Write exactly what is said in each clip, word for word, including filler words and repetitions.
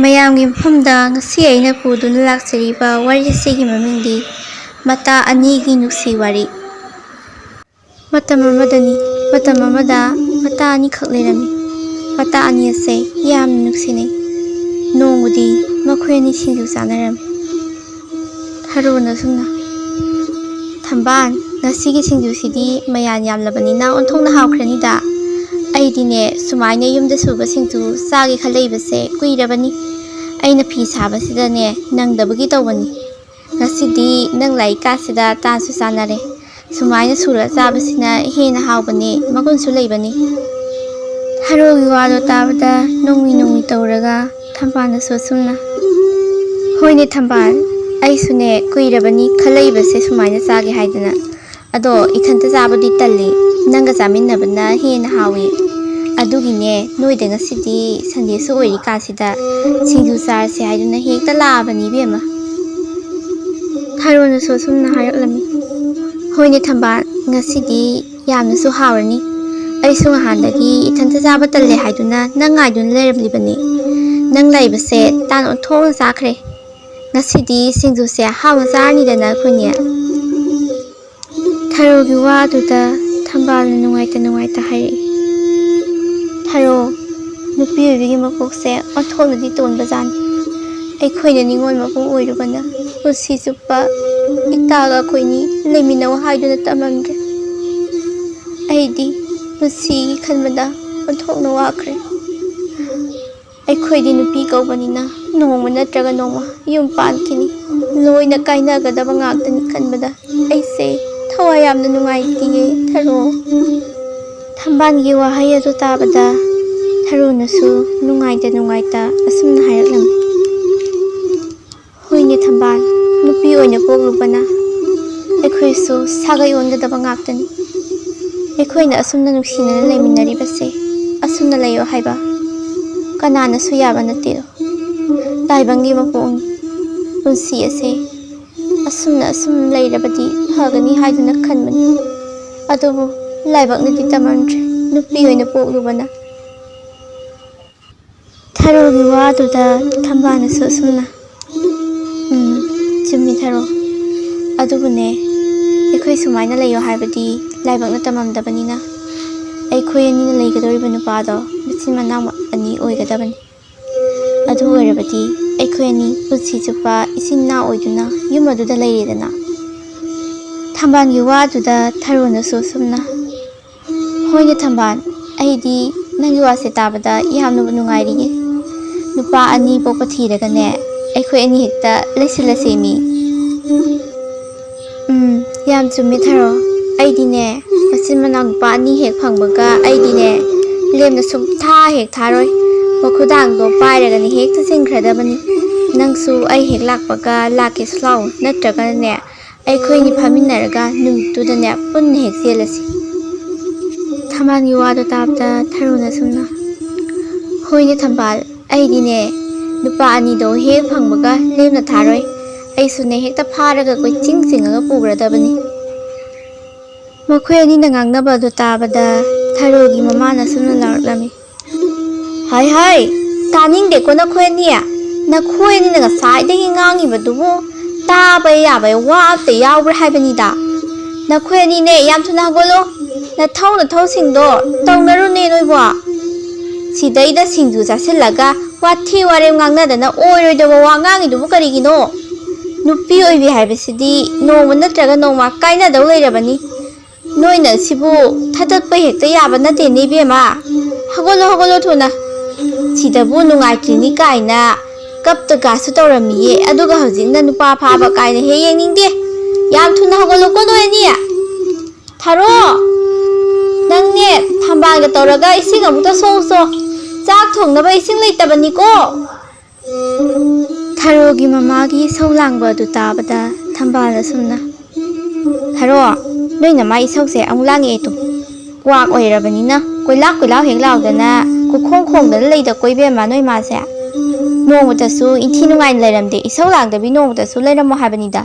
ꯃꯌꯥꯝꯒꯤ ꯃꯐꯝꯗ ꯉꯁꯤ ꯑꯩꯅ ꯄꯨꯗꯨꯅ ꯂꯥꯛꯆꯔꯤꯕ ꯋꯥꯔꯤ ꯑꯁꯤꯒꯤ ꯃꯃꯤꯡꯗꯤ ꯃꯇꯥ ꯑꯅꯤꯒꯤ ꯅꯨꯡꯁꯤ ꯋꯥꯔꯤ꯫ ꯃꯇꯝ ꯑꯃꯗꯅꯤ, ꯃꯇꯝ ꯑꯃꯗ ꯃꯇꯥ ꯑꯅꯤꯈꯛ ꯂꯩꯔꯝꯃꯤ꯫ ꯃꯇꯥ ꯑꯅꯤ ꯑꯁꯦ ꯌꯥꯝꯅ ꯅꯨꯡꯁꯤꯅꯩ꯫ ꯅꯣꯡꯃꯗꯤ ꯃꯈꯣꯏ ꯑꯅꯤ ꯁꯤꯡꯖꯨ ꯆꯥꯅꯔꯝꯃꯤ꯫ ꯊꯔꯣꯅ ꯑꯁꯨꯝꯅ, "ꯊꯝꯕꯥꯜ, ꯉꯁꯤꯒꯤ ꯁꯤꯡꯖꯨꯁꯤꯗꯤ ꯃꯌꯥꯟ ꯌꯥꯝꯂꯕꯅꯤꯅ ꯑꯣꯟꯊꯣꯛꯅ ꯍꯥꯎꯈ꯭ꯔꯅꯤꯗ꯫ ꯑꯩꯗꯤꯅꯦ, ꯁꯨꯃꯥꯏꯅ ꯌꯨꯝꯗ ꯁꯨꯕ ꯁꯤꯡꯖꯨ ꯆꯥꯒꯦ ꯈꯜꯂꯛꯏꯕꯁꯦ ꯀꯨꯏꯔꯕꯅꯤ꯫ ꯑꯩꯅ ꯐꯤ ꯁꯥꯕꯁꯤꯗꯅꯦ ꯅꯪꯗꯕꯒꯤ ꯇꯧꯕꯅꯤ꯫ ꯉꯁꯤꯗꯤ ꯅꯪ ꯂꯥꯛꯏꯀꯥꯟꯁꯤꯗ ꯇꯥꯟꯁꯨ ꯆꯥꯟꯅꯔꯦ꯫ ꯁꯨꯃꯥꯏꯅ ꯁꯨꯔ ꯆꯥꯕꯁꯤꯅ ꯍꯦꯟꯅ ꯍꯥꯎꯕꯅꯦ, ꯃꯒꯨꯟꯁꯨ ꯂꯩꯕꯅꯤ꯫" ꯊꯔꯣꯒꯤ ꯋꯥꯗꯣ ꯇꯥꯕꯗ ꯅꯣꯡꯃꯤ ꯅꯣꯡꯃꯤ ꯇꯧꯔꯒ ꯊꯝꯕꯥꯜꯅꯁꯨ ꯑꯁꯨꯝꯅ, "ꯍꯣꯏꯅꯦ ꯊꯝꯕꯥꯜ, ꯑꯩꯁꯨꯅꯦ ꯀꯨꯏꯔꯕꯅꯤ ꯈꯜꯂꯛꯏꯕꯁꯦ ꯁꯨꯃꯥꯏꯅ ꯆꯥꯒꯦ ꯍꯥꯏꯗꯅ꯫ ꯑꯗꯣ ꯏꯊꯟꯇ ꯆꯥꯕꯗꯤ ꯇꯜꯂꯤ, ꯅꯪꯒ ꯆꯥꯃꯤꯟꯅꯕꯅ ꯍꯦꯟꯅ ꯍꯥꯎꯏ꯫ ꯑꯗꯨꯒꯤꯅꯦ ꯅꯣꯏꯗ ꯉꯁꯤꯗꯤ ꯁꯟꯗꯦꯁꯨ ꯑꯣꯏꯔꯤꯀꯥꯟꯁꯤꯗ ꯁꯤꯡꯖꯨ ꯆꯥꯔꯁꯦ ꯍꯥꯏꯗꯨꯅ ꯍꯦꯛꯇ ꯂꯥꯛꯑꯕꯅꯤ ꯏꯕꯦꯝꯃ꯫" ꯊꯔꯣꯅꯁꯨ ꯑꯁꯨꯝꯅ ꯍꯥꯏꯔꯛꯂꯝꯃꯤ, "ꯍꯣꯏꯅꯦ ꯊꯝꯕꯥꯜ, ꯉꯁꯤꯗꯤ ꯌꯥꯝꯅꯁꯨ ꯍꯥꯎꯔꯅꯤ꯫ ꯑꯩꯁꯨ ꯅꯍꯥꯟꯗꯒꯤ ꯏꯊꯟꯇ ꯆꯥꯕ ꯇꯜꯂꯦ ꯍꯥꯏꯗꯨꯅ ꯅꯪ ꯉꯥꯏꯗꯨꯅ ꯂꯩꯔꯝꯂꯤꯕꯅꯤ꯫ ꯅꯪ ꯂꯩꯕꯁꯦ ꯇꯥꯟ ꯑꯣꯟꯊꯣꯛꯅ ꯆꯥꯈ꯭ꯔꯦ꯫ ꯉꯁꯤꯗꯤ ꯁꯤꯡꯖꯨꯁꯦ ꯍꯥꯎꯅ ꯆꯥꯔꯅꯤꯗꯅ ꯑꯩꯈꯣꯏꯅꯤ꯫" ꯊꯔꯣꯒꯤ ꯋꯥꯗꯨꯗ ꯊꯝꯕꯥꯜꯅ ꯅꯨꯡꯉꯥꯏꯇ ꯅꯨꯡꯉꯥꯏꯇ ꯍꯥꯏꯔꯛꯏ, "ꯊꯔꯣ, ꯅꯨꯄꯤ ꯑꯣꯏꯕꯒꯤ ꯃꯄꯣꯛꯁꯦ ꯑꯣꯟꯊꯣꯛꯅꯗꯤ ꯇꯣꯟꯕꯖꯥꯠꯅꯤ꯫ ꯑꯩꯈꯣꯏꯅ ꯅꯤꯉꯣꯜ ꯃꯄꯣꯛ ꯑꯣꯏꯔꯨꯕꯅ ꯄꯨꯟꯁꯤ ꯆꯨꯞꯄ ꯏꯇꯥꯒ ꯑꯩꯈꯣꯏꯅꯤ ꯂꯩꯃꯤꯟꯅꯧ ꯍꯥꯏꯗꯨꯅ ꯇꯝꯂꯝꯗ꯭ꯔꯦ꯫ ꯑꯩꯗꯤ ꯄꯨꯟꯁꯤꯒꯤ ꯈꯟꯕꯗ ꯑꯣꯟꯊꯣꯛꯅ ꯋꯥꯈ꯭ꯔꯦ꯫ ꯑꯩꯈꯣꯏꯗꯤ ꯅꯨꯄꯤ ꯀꯧꯕꯅꯤꯅ ꯅꯣꯡꯃ ꯅꯠꯇ꯭ꯔꯒ ꯅꯣꯡꯃ ꯌꯨꯝ ꯄꯥꯟꯈꯤꯅꯤ꯫ ꯂꯣꯏꯅ ꯀꯥꯏꯅꯒꯗꯕ ꯉꯥꯛꯇꯅꯤ ꯈꯟꯕꯗ ꯑꯩꯁꯦ ꯊꯋꯥꯏ ꯌꯥꯝꯅ ꯅꯨꯡꯉꯥꯏꯇꯤꯌꯦ, ꯊꯔꯣ꯫" ꯊꯝꯕꯥꯜꯒꯤ ꯋꯥꯍꯩ ꯑꯗꯨ ꯇꯥꯕꯗ ꯊꯔꯣꯅꯁꯨ ꯅꯨꯡꯉꯥꯏꯇ ꯅꯨꯡꯉꯥꯏꯇ ꯑꯁꯨꯝꯅ ꯍꯥꯏꯔꯛꯂꯝꯃꯤ, "ꯍꯣꯏꯅꯦ ꯊꯝꯕꯥꯜ, ꯅꯨꯄꯤ ꯑꯣꯏꯅ ꯄꯣꯛꯂꯨꯕꯅ ꯑꯩꯈꯣꯏꯁꯨ ꯁꯥꯒꯩ ꯑꯣꯟꯒꯗꯕ ꯉꯥꯛꯇꯅꯤ꯫ ꯑꯩꯈꯣꯏꯅ ꯑꯁꯨꯝꯅ ꯅꯨꯡꯁꯤꯅꯅ ꯂꯩꯃꯤꯟꯅꯔꯤꯕꯁꯦ ꯑꯁꯨꯝꯅ ꯂꯩꯌꯣ ꯍꯥꯏꯕ ꯀꯅꯥꯅꯁꯨ ꯌꯥꯕ ꯅꯠꯇꯦꯗꯣ꯫ ꯇꯥꯏꯕꯪꯒꯤ ꯃꯄꯣꯛꯅꯤ꯫ ꯄꯨꯟꯁꯤ ꯑꯁꯦ ꯑꯁꯨꯝꯅ ꯑꯁꯨꯝ ꯂꯩꯔꯕꯗꯤ ꯐꯒꯅꯤ ꯍꯥꯏꯗꯨꯅ ꯈꯟꯕꯅꯤ꯫ ꯑꯗꯨꯕꯨ ꯂꯥꯏꯕꯛꯅꯗꯤ ꯇꯝꯃꯝꯗ꯭ꯔꯦ, ꯅꯨꯄꯤ ꯑꯣꯏꯅ ꯄꯣꯛꯂꯨꯕꯅ꯫" ꯊꯔꯣꯒꯤ ꯋꯥꯗꯨꯗ ꯊꯝꯕꯥꯜꯅꯁꯨ ꯑꯁꯨꯝꯅ, "ꯎꯝ, ꯆꯨꯝꯃꯤ ꯊꯔꯣ꯫ ꯑꯗꯨꯕꯨꯅꯦ, ꯑꯩꯈꯣꯏ ꯁꯨꯃꯥꯏꯅ ꯂꯩꯌꯣ ꯍꯥꯏꯕꯗꯤ ꯂꯥꯏꯕꯛꯅ ꯇꯝꯃꯝꯗꯕꯅꯤꯅ, ꯑꯩꯈꯣꯏ ꯑꯅꯤꯅ ꯂꯩꯒꯗꯧꯔꯤꯕ ꯅꯨꯄꯥꯗꯣ ꯃꯆꯤꯟ ꯃꯅꯥꯎ ꯑꯅꯤ ꯑꯣꯏꯒꯗꯕꯅꯤ꯫ ꯑꯗꯨ ꯑꯣꯏꯔꯕꯗꯤ ꯑꯩꯈꯣꯏ ꯑꯅꯤ ꯄꯨꯟꯁꯤ ꯆꯨꯞꯄ ꯏꯆꯤꯟ ꯏꯅꯥꯎ ꯑꯣꯏꯗꯨꯅ ꯌꯨꯝ ꯑꯗꯨꯗ ꯂꯩꯔꯦꯗꯅ꯫" ꯊꯝꯕꯥꯜꯒꯤ ꯋꯥꯗꯨꯗ ꯊꯔꯣꯅꯁꯨ ꯑꯁꯨꯝꯅ, "ꯍꯣꯏꯅꯦ ꯊꯝꯕꯥꯜ, ꯑꯩꯗꯤ ꯅꯪꯒꯤ ꯋꯥꯁꯦ ꯇꯥꯕꯗ ꯌꯥꯝꯅꯕꯨ ꯅꯨꯡꯉꯥꯏꯔꯤꯌꯦ꯫ ꯅꯨꯄꯥ ꯑꯅꯤ ꯄꯣꯛꯄ ꯊꯤꯔꯒꯅꯦ, ꯑꯩꯈꯣꯏ ꯑꯅꯤ ꯍꯦꯛꯇ ꯂꯩꯁꯤꯜꯂꯁꯦ ꯃꯤ꯫" "ꯎꯝ, ꯌꯥꯝ ꯆꯨꯝꯃꯦ ꯊꯔꯣ꯫ ꯑꯩꯗꯤꯅꯦ, ꯃꯆꯤꯟ ꯃꯅꯥꯎ ꯅꯨꯄꯥ ꯑꯅꯤ ꯍꯦꯛ ꯐꯪꯕꯒ ꯑꯩꯗꯤꯅꯦ, ꯂꯦꯝꯅ ꯁꯨꯝ ꯊꯥ ꯍꯦꯛ ꯊꯥꯔꯣꯏ꯫ ꯃꯈꯨꯗꯥꯡꯗꯣ ꯄꯥꯏꯔꯒꯅꯤ ꯍꯦꯛꯇ ꯆꯤꯡꯈ꯭ꯔꯗꯕꯅꯤ꯫ ꯅꯪꯁꯨ ꯑꯩ ꯍꯦꯛ ꯂꯥꯛꯄꯒ ꯂꯥꯛꯀꯦꯁꯨ ꯂꯥꯛꯑꯣ, ꯅꯠꯇ꯭ꯔꯒꯅꯅꯦ, ꯑꯩꯈꯣꯏꯅꯤ ꯐꯝꯃꯤꯟꯅꯔꯒ ꯅꯨꯃꯤꯠꯇꯨꯗꯅꯦ ꯄꯨꯟꯅ ꯍꯦꯛ ꯆꯦꯜꯂꯁꯤ꯫" ꯊꯝꯕꯥꯜꯒꯤ ꯋꯥꯗꯣ ꯇꯥꯕꯗ ꯊꯔꯣꯅ ꯁꯨꯝꯅ, "ꯍꯣꯏꯅꯦ ꯊꯝꯕꯥꯜ, ꯑꯩꯗꯤꯅꯦ ꯅꯨꯄꯥ ꯑꯅꯤꯗꯣ ꯍꯦꯛ ꯐꯪꯕꯒ ꯂꯦꯝꯅ ꯊꯥꯔꯣꯏ꯫ ꯑꯩꯁꯨꯅꯦ ꯍꯦꯛꯇ ꯐꯥꯔꯒ ꯀꯣꯏꯆꯤꯡ ꯆꯤꯡꯉꯒ ꯄꯨꯈ꯭ꯔꯗꯕꯅꯤ꯫" ꯃꯈꯣꯏ ꯑꯅꯤꯅ ꯉꯥꯡꯅꯕ ꯑꯗꯨ ꯇꯥꯕꯗ ꯊꯔꯣꯒꯤ ꯃꯃꯥꯅ ꯁꯨꯝꯅ ꯂꯥꯎꯔꯛꯂꯝꯃꯤ, "ꯍꯥꯏ ꯍꯥꯏ, ꯇꯥꯅꯤꯡꯗꯦꯀꯣ ꯅꯈꯣꯏ ꯑꯅꯤ꯫ ꯅꯈꯣꯏ ꯑꯅꯤꯅ ꯉꯁꯥꯏꯗꯒꯤ ꯉꯥꯡꯉꯤꯕꯗꯨꯕꯨ ꯇꯥꯕ ꯌꯥꯕ ꯋꯥ ꯑꯝꯇ ꯌꯥꯎꯕ꯭ꯔꯥ ꯍꯥꯏꯕꯅꯤꯗ꯫ ꯅꯈꯣꯏ ꯑꯅꯤꯅꯦ ꯌꯥꯝ ꯊꯨꯅ ꯍꯧꯒꯠꯂꯣ꯫ ꯅꯊꯧ ꯅꯊꯧꯁꯤꯡꯗꯣ ꯇꯧꯅꯔꯨꯅꯦ ꯅꯣꯏꯕꯣ꯫ ꯁꯤꯗꯩꯗ ꯁꯤꯡꯖꯨ ꯆꯥꯁꯤꯜꯂꯒ ꯋꯥꯊꯤ ꯋꯥꯔꯦꯝ ꯉꯥꯡꯅꯗꯅ ꯑꯣꯏꯔꯣꯏꯗꯕ ꯋꯥ ꯉꯥꯡꯉꯤꯗꯨꯕꯨ ꯀꯔꯤꯒꯤꯅꯣ? ꯅꯨꯄꯤ ꯑꯣꯏꯕꯤ ꯍꯥꯏꯕꯁꯤꯗꯤ ꯅꯣꯡꯃ ꯅꯠꯇ꯭ꯔꯒ ꯅꯣꯡꯃ ꯀꯥꯏꯅꯗꯧ ꯂꯩꯔꯕꯅꯤ꯫ ꯅꯣꯏꯅ ꯁꯤꯕꯨ ꯊꯥꯗꯠꯄ ꯍꯦꯛꯇ ꯌꯥꯕ ꯅꯠꯇꯦꯅꯦ ꯏꯕꯦꯝꯃ꯫ ꯍꯧꯒꯠꯂꯣ, ꯍꯧꯒꯠꯂꯣ ꯊꯨꯅ꯫ ꯁꯤꯗꯕꯨ ꯅꯨꯡꯉꯥꯏꯇ꯭ꯔꯤꯅꯤ ꯀꯥꯏꯅ ꯀꯞꯇ ꯀꯥꯁꯨ ꯇꯧꯔꯝꯃꯤꯌꯦ, ꯑꯗꯨꯒ ꯍꯧꯖꯤꯛꯅ ꯅꯨꯄꯥ ꯐꯥꯕ ꯀꯥꯏꯅ ꯍꯦꯛ ꯌꯦꯡꯅꯤꯡꯗꯦ꯫ ꯌꯥꯝ ꯊꯨꯅ ꯍꯧꯒꯠꯂꯣꯀꯣ ꯅꯣꯏ ꯑꯅꯤ꯫ ꯊꯥꯔꯣ, ꯅꯪꯅꯦ ꯊꯝꯕꯥꯜꯒ ꯇꯧꯔꯒ ꯏꯁꯤꯡ ꯑꯃꯨꯛꯇ ꯁꯣꯛꯎꯆꯣ꯫ ꯆꯥꯛ ꯊꯣꯡꯅꯕ ꯏꯁꯤꯡ ꯂꯩꯇꯕꯅꯤꯀꯣ꯫" ꯊꯔꯣꯒꯤ ꯃꯃꯥꯒꯤ ꯏꯁꯧ ꯂꯥꯡꯕ ꯑꯗꯨ ꯇꯥꯕꯗ ꯊꯝꯕꯥꯜ ꯑꯁꯨꯝꯅ, "ꯊꯔꯣ, ꯅꯣꯏ ꯅꯃꯥ ꯏꯁꯧꯁꯦ ꯑꯃꯨꯛ ꯂꯥꯡꯉꯛꯑꯦ ꯇꯨ꯫ ꯀ꯭ꯋꯥꯛ ꯑꯣꯏꯔꯕꯅꯤꯅ ꯀꯣꯏꯂꯥꯎ ꯀꯣꯏꯂꯥꯎ ꯍꯦꯛ ꯂꯥꯎꯗꯅ ꯀꯣꯏꯈꯣꯡ ꯈꯣꯡꯗꯅ ꯂꯩꯗꯀꯣ ꯏꯕꯦꯝꯃ ꯅꯣꯏ ꯃꯥꯁꯦ꯫ ꯅꯣꯡꯃꯇꯁꯨ ꯏꯟꯊꯤ ꯅꯨꯡꯉꯥꯏꯅ ꯂꯩꯔꯝꯗꯦ, ꯏꯁꯧ ꯂꯥꯡꯗꯕꯤ ꯅꯣꯡꯃꯇꯁꯨ ꯂꯩꯔꯝꯃꯣ ꯍꯥꯏꯕꯅꯤꯗ꯫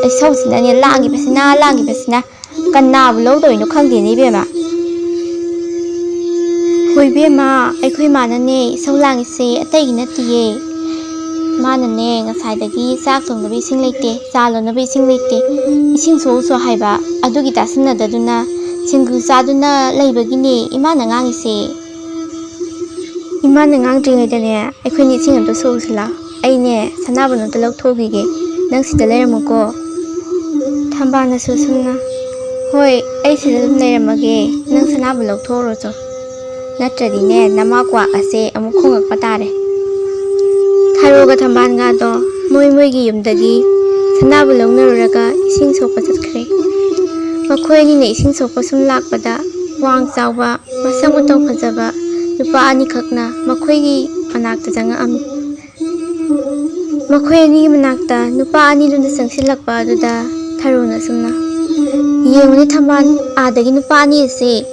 ꯏꯁꯧꯁꯤꯅꯅꯦ ꯂꯥꯡꯈꯤꯕꯁꯤꯅ ꯂꯥꯡꯈꯤꯕꯁꯤꯅ ꯀꯅꯥꯕꯨ ꯂꯧꯗꯣꯏꯅꯣ ꯈꯪꯗꯦꯅꯦ ꯏꯕꯦꯝꯃ꯫" ꯏꯕꯦꯝꯃ, ꯑꯩꯈꯣꯏ ꯃꯥꯅꯅꯦ ꯏꯁꯧ ꯂꯥꯡꯉꯤꯁꯦ ꯑꯇꯩꯒꯤ ꯅꯠꯇꯤꯌꯦ꯫ ꯃꯥꯅꯅꯦ ꯉꯁꯥꯏꯗꯒꯤ ꯆꯥꯛ ꯊꯣꯡꯅꯕ ꯏꯁꯤꯡ ꯂꯩꯇꯦ, ꯆꯥ ꯂꯣꯟꯅꯕ ꯏꯁꯤꯡ ꯂꯩꯇꯦ, ꯏꯁꯤꯡ ꯁꯣꯛꯎꯁꯣ ꯍꯥꯏꯕ, ꯑꯗꯨꯒꯤ ꯇꯥꯁꯤꯟꯅꯗꯗꯨꯅ ꯁꯤꯡꯖꯨ ꯆꯥꯗꯨꯅ ꯂꯩꯕꯒꯤꯅꯦ ꯏꯃꯥꯅ ꯉꯥꯡꯉꯤꯁꯦ꯫ ꯏꯃꯥꯅ ꯉꯥꯡꯗ꯭ꯔꯤꯉꯩꯗꯅꯦ ꯑꯩꯈꯣꯏꯅꯤ ꯏꯁꯤꯡ ꯑꯝꯇ ꯁꯣꯛꯎꯁꯤꯂꯥ꯫ ꯑꯩꯅꯦ ꯁꯅꯥꯕꯨꯟ ꯑꯝꯇ ꯂꯧꯊꯣꯛꯎꯈꯤꯒꯦ, ꯅꯪ ꯁꯤꯗ ꯂꯩꯔꯝꯃꯨꯀꯣ꯫ ꯊꯝꯕꯥꯜꯅꯁꯨ ꯁꯨꯝꯅ, ꯍꯣꯏ, ꯑꯩ ꯁꯤꯗ ꯑꯗꯨꯝ ꯂꯩꯔꯝꯃꯒꯦ, ꯅꯪ ꯁꯅꯥꯕꯨꯟ ꯂꯧꯊꯣꯛꯎꯔꯣꯆꯣ꯫ ꯅꯠꯇ꯭ꯔꯗꯤꯅꯦ ꯅꯃꯥ ꯀ꯭ꯋꯥꯛ ꯑꯁꯦ ꯑꯃꯨꯛ ꯈꯣꯡꯉꯛꯄ ꯇꯥꯔꯦ꯫ ꯊꯔꯣꯒ ꯊꯝꯕꯥꯜꯒꯗꯣ ꯃꯣꯏ ꯃꯣꯏꯒꯤ ꯌꯨꯝꯗꯒꯤ ꯁꯅꯥꯕꯨꯟ ꯂꯧꯅꯔꯨꯔꯒ ꯏꯁꯤꯡ ꯁꯣꯛꯄ ꯆꯠꯈ꯭ꯔꯦ꯫ ꯃꯈꯣꯏ ꯑꯅꯤꯅ ꯏꯁꯤꯡ ꯁꯣꯛꯄ ꯁꯨꯝ ꯂꯥꯛꯄꯗ ꯋꯥꯡ ꯆꯥꯎꯕ, ꯃꯁꯛ ꯃꯇꯧ ꯐꯖꯕ ꯅꯨꯄꯥ ꯑꯅꯤꯈꯛꯅ ꯃꯈꯣꯏꯒꯤ ꯃꯅꯥꯛꯇ ꯆꯪꯉꯛꯑꯝꯃꯤ꯫ ꯃꯈꯣꯏ ꯑꯅꯤꯒꯤ ꯃꯅꯥꯛꯇ ꯅꯨꯄꯥ ꯑꯅꯤꯗꯨꯅ ꯆꯪꯁꯤꯜꯂꯛꯄ ꯑꯗꯨꯗ ꯊꯔꯣꯅ ꯁꯨꯝꯅ, ꯌꯦꯡꯉꯨꯅꯦ ꯊꯝꯕꯥꯜ, ꯑꯥꯗꯒꯤ ꯅꯨꯄꯥ ꯑꯅꯤ ꯑꯁꯦ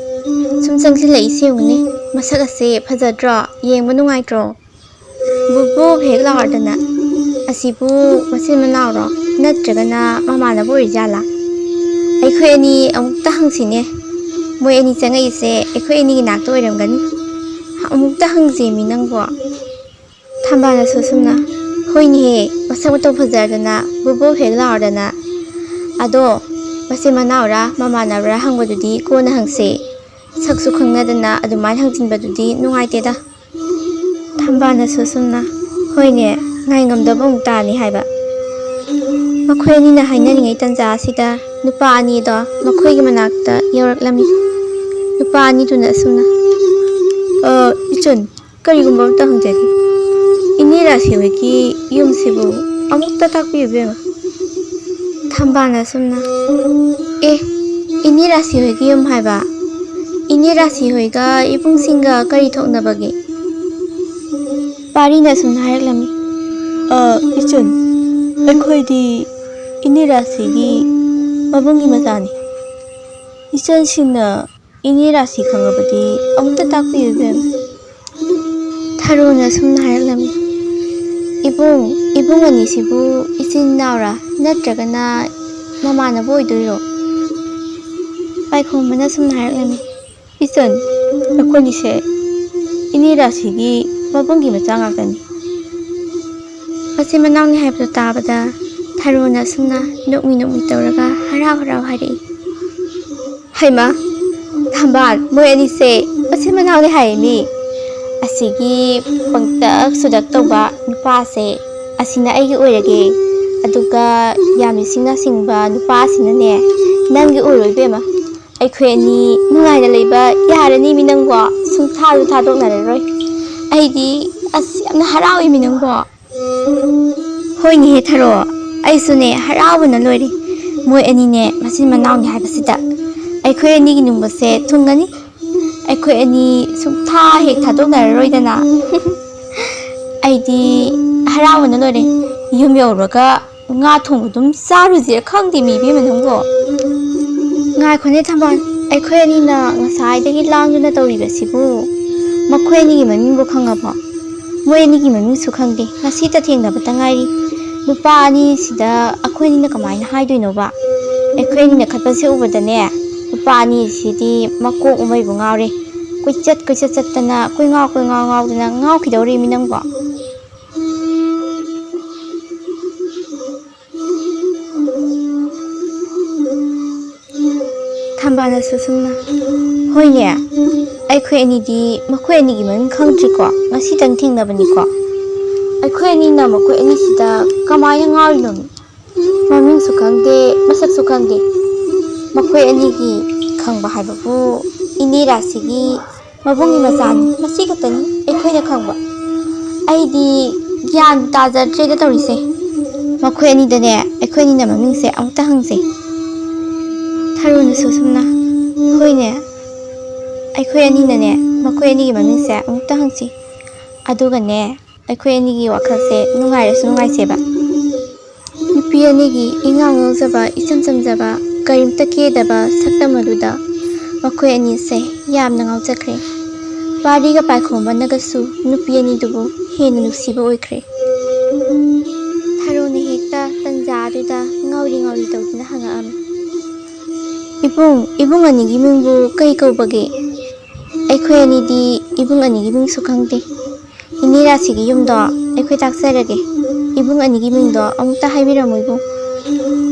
ꯁꯨꯝ ꯆꯪꯁꯤꯜꯂꯛꯏꯁꯦ ꯌꯦꯡꯉꯨꯅꯦ, ꯃꯁꯛ ꯑꯁꯦ ꯐꯖꯗ꯭ꯔꯣ? ꯌꯦꯡꯕ ꯅꯨꯡꯉꯥꯏꯇ꯭ꯔꯣ? ꯕꯨꯕꯨ ꯍꯦꯛ ꯂꯥꯎꯔꯗꯅ, ꯑꯁꯤꯕꯨ ꯃꯆꯤꯟ ꯃꯅꯥꯎꯔꯣ? ꯅꯠꯇ꯭ꯔꯒꯅ ꯃꯃꯥꯟꯅꯕ ꯑꯣꯏꯔꯤꯖꯥꯠꯂꯥ? ꯑꯩꯈꯣꯏ ꯑꯅꯤ ꯑꯃꯨꯛꯇ ꯍꯪꯁꯤꯅꯦ꯫ ꯃꯣꯏ ꯑꯅꯤ ꯆꯪꯉꯛꯏꯁꯦ ꯑꯩꯈꯣꯏ ꯑꯅꯤꯒꯤ ꯅꯥꯛꯇ ꯑꯣꯏꯔꯝꯒꯅꯤ꯫ ꯑꯃꯨꯛꯇ ꯍꯪꯁꯦꯃꯤ ꯅꯪꯕꯣ꯫ ꯊꯝꯕꯥꯜꯅꯁꯨ ꯁꯨꯝꯅ, ꯍꯣꯏꯅꯦꯍꯦ, ꯃꯁꯛ ꯃꯇꯧ ꯐꯖꯔꯗꯅ, ꯕꯨꯕꯨ ꯍꯦꯛ ꯂꯥꯎꯔꯗꯅ꯫ ꯑꯗꯣ ꯃꯆꯤꯟ ꯃꯅꯥꯎꯔꯥ ꯃꯃꯥꯟꯅꯕ꯭ꯔꯥ ꯍꯪꯕꯗꯨꯗꯤ ꯀꯣꯟꯅ ꯍꯪꯁꯦ꯫ ꯁꯛꯁꯨ ꯈꯪꯅꯗꯅ ꯑꯗꯨꯃꯥꯏꯅ ꯍꯪꯖꯤꯟꯕꯗꯨꯗꯤ ꯅꯨꯡꯉꯥꯏꯇꯦꯗ꯫ ꯊꯝꯕꯥꯜꯅꯁꯨ ꯁꯨꯝꯅ, ꯍꯣꯏꯅꯦ, ꯉꯥꯏꯉꯝꯗꯕ ꯑꯃꯨꯛ ꯇꯥꯅꯤ ꯍꯥꯏꯕ꯫ ꯃꯈꯣꯏ ꯑꯅꯤꯅ ꯍꯥꯏꯅꯔꯤꯉꯩ ꯇꯟꯖꯥ ꯑꯁꯤꯗ ꯅꯨꯄꯥ ꯑꯅꯤꯗꯣ ꯃꯈꯣꯏꯒꯤ ꯃꯅꯥꯛꯇ ꯌꯧꯔꯛꯂꯝꯃꯤ꯫ ꯅꯨꯄꯥ ꯑꯅꯤꯗꯨꯅ ꯑꯁꯨꯝꯅ, "ꯑ, ꯏꯆꯟ, ꯀꯔꯤꯒꯨꯝꯕ ꯑꯝꯇ ꯍꯪꯖꯒꯦ꯫ ꯏꯅꯦ ꯔꯥꯁꯤ ꯍꯣꯏꯒꯤ ꯌꯨꯝꯁꯤꯕꯨ ꯑꯃꯨꯛꯇ ꯇꯥꯛꯄꯤꯌꯨ ꯏꯕꯦꯝꯃ꯫" ꯊꯝꯕꯥꯜꯅ ꯑꯁꯨꯝꯅ, "ꯑꯦ, ꯏꯅꯦ ꯔꯥꯁꯤ ꯍꯣꯏꯒꯤ ꯌꯨꯝ ꯍꯥꯏꯕ? ꯏꯅꯦ ꯔꯥꯁꯤ ꯍꯣꯏꯒ ꯏꯕꯨꯡꯁꯤꯡꯒ ꯀꯔꯤ ꯊꯣꯛꯅꯕꯒꯦ?" ꯄꯥꯔꯤꯅ ꯑꯁꯨꯝꯅ ꯍꯥꯏꯔꯛꯂꯝꯃꯤ꯫ "ꯑ, ꯏꯆꯟ, ꯑꯩꯈꯣꯏꯗꯤ ꯏꯅꯦ ꯔꯥꯁꯤꯒꯤ ꯃꯕꯨꯡꯒꯤ ꯃꯆꯥꯅꯤ꯫ ꯏꯆꯟꯁꯤꯡꯅ ꯏꯅꯦ ꯔꯥꯁꯤ ꯈꯪꯂꯕꯗꯤ ꯑꯃꯨꯛꯇ ꯇꯥꯛꯄꯤꯌꯨ ꯏꯕꯦꯝ꯫" ꯊꯔꯣꯅ ꯑꯁꯨꯝꯅ ꯍꯥꯏꯔꯛꯂꯝꯃꯤ꯫ "ꯏꯕꯨꯡ, ꯏꯕꯨꯡ ꯑꯅꯤꯁꯤꯕꯨ ꯏꯆꯤꯟ ꯏꯅꯥꯎꯔꯥ ꯅꯠꯇ꯭ꯔꯒꯅ ꯃꯃꯥꯟꯅꯕ ꯑꯣꯏꯗꯣꯏꯔꯣ?" ꯄꯥꯏꯈꯣꯝꯕꯅ ꯑꯁꯨꯝꯅ ꯍꯥꯏꯔꯛꯂꯝꯃꯤ꯫ "ꯏꯆꯟ, ꯑꯩꯈꯣꯏꯅꯤꯁꯦ ꯏꯅꯦ ꯔꯥꯁꯤꯒꯤ ꯃꯕꯨꯡꯒꯤ ꯃꯆꯥ ꯉꯥꯛꯇꯅꯤ꯫ ꯃꯆꯤꯟ ꯃꯅꯥꯎꯅꯤ ꯍꯥꯏꯕꯗꯨ ꯇꯥꯕꯗ ꯊꯔꯣꯅ ꯑꯁꯨꯝꯅ ꯅꯣꯛꯃꯤ ꯅꯣꯛꯃꯤ ꯇꯧꯔꯒ ꯍꯔꯥꯎ ꯍꯔꯥꯎ ꯍꯥꯏꯔꯛꯏ꯫ ꯍꯩꯃꯥ, ꯊꯝꯕꯥꯜ, ꯃꯣꯏ ꯑꯅꯤꯁꯦ ꯃꯆꯤꯟ ꯃꯅꯥꯎꯅꯤ ꯍꯥꯏꯌꯦ ꯃꯤ꯫ ꯑꯁꯤꯒꯤ ꯄꯪꯇꯛ ꯁꯨꯗꯛ ꯇꯧꯕ ꯅꯨꯄꯥꯁꯦ, ꯑꯁꯤꯅ ꯑꯩꯒꯤ ꯑꯣꯏꯔꯒꯦ꯫ ꯑꯗꯨꯒ ꯌꯥꯝ ꯏꯁꯤꯡꯅ ꯁꯤꯡꯕ ꯅꯨꯄꯥꯁꯤꯅꯅꯦ, ꯅꯪꯒꯤ ꯑꯣꯏꯔꯣ ꯏꯕꯦꯝꯃ꯫ ꯑꯩꯈꯣꯏ ꯑꯅꯤ ꯅꯨꯡꯉꯥꯏꯅ ꯂꯩꯕ ꯌꯥꯔꯅꯤ ꯃꯤ ꯅꯪꯕꯣ꯫ ꯁꯨꯡꯊꯥꯁꯨ ꯊꯥꯗꯣꯛꯅꯔꯔꯣꯏ꯫ ꯑꯩꯗꯤ ꯑꯁ ꯌꯥꯝꯅ ꯍꯔꯥꯎꯏ ꯃꯤ ꯅꯪꯕꯣ꯫ ꯍꯣꯏꯅꯦꯍꯦ ꯊꯔꯣ, ꯑꯩꯁꯨꯅꯦ ꯍꯔꯥꯎꯕꯅ ꯂꯣꯏꯔꯦ꯫ ꯃꯣꯏ ꯑꯅꯤꯅꯦ ꯃꯆꯤꯟ ꯃꯅꯥꯎꯅꯤ ꯍꯥꯏꯕꯁꯤꯗ ꯑꯩꯈꯣꯏ ꯑꯅꯤꯒꯤ ꯅꯨꯡꯕꯁꯦ ꯊꯨꯡꯉꯅꯤ꯫ ꯑꯩꯈꯣꯏ ꯑꯅꯤ ꯁꯨꯡꯊꯥ ꯍꯦꯛ ꯊꯥꯗꯣꯛꯅꯔꯔꯣꯏꯗꯅ꯫ ꯑꯩꯗꯤ ꯍꯔꯥꯎꯕꯅ ꯂꯣꯏꯔꯦ꯫ ꯌꯨꯝ ꯌꯧꯔꯒ ꯉꯥ ꯊꯣꯡꯕ ꯑꯗꯨꯝ ꯆꯥꯔꯨꯁꯤꯔ ꯈꯪꯗꯦ ꯃꯤ ꯏꯕꯦꯝꯃ ꯅꯪꯕꯣ꯫ ꯉꯥꯏꯈꯣꯅꯦ ꯊꯝꯕꯥꯜ, ꯑꯩꯈꯣꯏ ꯑꯅꯤꯅ ꯉꯁꯥꯏꯗꯒꯤ ꯂꯥꯡꯗꯨꯅ ꯇꯧꯔꯤꯕꯁꯤꯕꯨ ꯃꯈꯣꯏ ꯑꯅꯤꯒꯤ ꯃꯃꯤꯡꯕꯨ ꯈꯪꯉꯕꯣ? ꯃꯣꯏ ꯑꯅꯤꯒꯤ ꯃꯃꯤꯡꯁꯨ ꯈꯪꯗꯦ, ꯉꯁꯤꯇ ꯊꯦꯡꯅꯕꯇ ꯉꯥꯏꯔꯤ꯫ ꯅꯨꯄꯥ ꯑꯅꯤꯁꯤꯗ ꯑꯩꯈꯣꯏ ꯑꯅꯤꯅ ꯀꯃꯥꯏꯅ ꯍꯥꯏꯗꯣꯏꯅꯣꯕ? ꯑꯩꯈꯣꯏ ꯑꯅꯤꯅ ꯈꯠꯄꯁꯦ ꯎꯕꯗꯅꯦ, ꯅꯨꯄꯥ ꯑꯅꯤꯁꯤꯗꯤ ꯃꯀꯣꯛ ꯃꯃꯩꯕꯨ ꯉꯥꯎꯔꯦ꯫ ꯀꯣꯏꯆꯠ ꯀꯣꯏꯆꯠ ꯆꯠꯇꯅ ꯀꯣꯏꯉꯥꯎ ꯀꯣꯏꯉꯥꯎ ꯉꯥꯎꯗꯅ ꯉꯥꯎꯈꯤꯗꯧꯔꯤ ꯃꯤ ꯅꯪꯕꯣ꯫ ꯊꯝꯕꯥꯜꯅꯁꯨ ꯁꯨꯝꯅ, ꯍꯣꯏꯅꯦ, ꯑꯩꯈꯣꯏ ꯑꯅꯤꯗꯤ ꯃꯈꯣꯏ ꯑꯅꯤꯒꯤ ꯃꯃꯤꯡ ꯈꯪꯗ꯭ꯔꯤꯀꯣ, ꯉꯁꯤꯇꯪ ꯊꯦꯡꯅꯕꯅꯤꯀꯣ꯫ ꯑꯩꯈꯣꯏ ꯑꯅꯤꯅ ꯃꯈꯣꯏ ꯑꯅꯤꯁꯤꯗ ꯀꯃꯥꯏꯅ ꯉꯥꯎꯔꯤꯅꯣ? ꯃꯃꯤꯡꯁꯨ ꯈꯪꯗꯦ, ꯃꯁꯛꯁꯨ ꯈꯪꯗꯦ꯫ ꯃꯈꯣꯏ ꯑꯅꯤꯒꯤ ꯈꯪꯕ ꯍꯥꯏꯕꯕꯨ ꯏꯅꯦ ꯔꯥꯁꯤꯒꯤ ꯃꯕꯨꯡꯒꯤ ꯃꯆꯥꯅꯤ, ꯃꯁꯤ ꯈꯛꯇꯅꯤ ꯑꯩꯈꯣꯏꯅ ꯈꯪꯕ꯫ ꯑꯩꯗꯤ ꯒ꯭ꯌꯥꯟ ꯇꯥꯖꯗ꯭ꯔꯦꯗ ꯇꯧꯔꯤꯁꯦ꯫ ꯃꯈꯣꯏ ꯑꯅꯤꯗꯅꯦ ꯑꯩꯈꯣꯏ ꯑꯅꯤꯅ ꯃꯃꯤꯡꯁꯦ ꯑꯃꯨꯛꯇ ꯍꯪꯁꯦ꯫ ꯊꯔꯣꯅꯁꯨ ꯁꯨꯝꯅ, ꯍꯣꯏꯅꯦ, ꯑꯩꯈꯣꯏ ꯑꯅꯤꯅꯅꯦ ꯃꯈꯣꯏ ꯑꯅꯤꯒꯤ ꯃꯃꯤꯡꯁꯦ ꯑꯃꯨꯛꯇ ꯍꯪꯁꯤ꯫ ꯑꯗꯨꯒꯅꯦ ꯑꯩꯈꯣꯏ ꯑꯅꯤꯒꯤ ꯋꯥꯈꯜꯁꯦ ꯅꯨꯡꯉꯥꯏꯔꯁꯨ ꯅꯨꯡꯉꯥꯏꯁꯦꯕ꯫ ꯅꯨꯄꯤ ꯑꯅꯤꯒꯤ ꯏꯉꯥꯎ ꯉꯥꯎꯖꯕ, ꯏꯆꯝ ꯆꯝꯖꯕ, ꯀꯔꯤꯝꯇ ꯀꯦꯗꯕ ꯁꯛꯇꯝ ꯑꯗꯨꯗ ꯃꯈꯣꯏ ꯑꯅꯤꯁꯦ ꯌꯥꯝꯅ ꯉꯥꯎꯖꯈ꯭ꯔꯦ꯫ ꯄꯥꯔꯤꯒ ꯄꯥꯏꯈꯣꯝꯕꯅꯒꯁꯨ ꯅꯨꯄꯤ ꯑꯅꯤꯗꯨꯕꯨ ꯍꯦꯟꯅ ꯅꯨꯡꯁꯤꯕ ꯑꯣꯏꯈ꯭ꯔꯦ꯫ ꯊꯔꯣꯅ ꯍꯦꯛꯇ ꯇꯟꯖꯥ ꯑꯗꯨꯗ ꯉꯥꯎꯔꯤ ꯉꯥꯎꯔꯤ ꯇꯧꯗꯨꯅ ꯍꯪꯉꯛꯑꯝꯃꯤ, "ꯏꯕꯨꯡ, ꯏꯕꯨꯡ ꯑꯅꯤꯒꯤ ꯃꯤꯡꯕꯨ ꯀꯩ ꯀꯧꯕꯒꯦ?" ꯑꯩꯈꯣꯏ ꯑꯩꯈꯣꯏ ꯑꯅꯤꯗꯤ ꯏꯕꯨꯡ ꯑꯅꯤꯒꯤ ꯃꯤꯡꯁꯨ ꯈꯪꯗꯦ꯫ ꯏꯅꯦ ꯔꯥꯁꯤꯒꯤ ꯌꯨꯝꯗꯣ ꯑꯩꯈꯣꯏ ꯇꯥꯛꯆꯔꯒꯦ꯫ ꯏꯕꯨꯡ ꯑꯅꯤꯒꯤ ꯃꯤꯡꯗꯣ ꯑꯃꯨꯛꯇ ꯍꯥꯏꯕꯤꯔꯝꯃꯨ ꯏꯕꯨꯡ꯫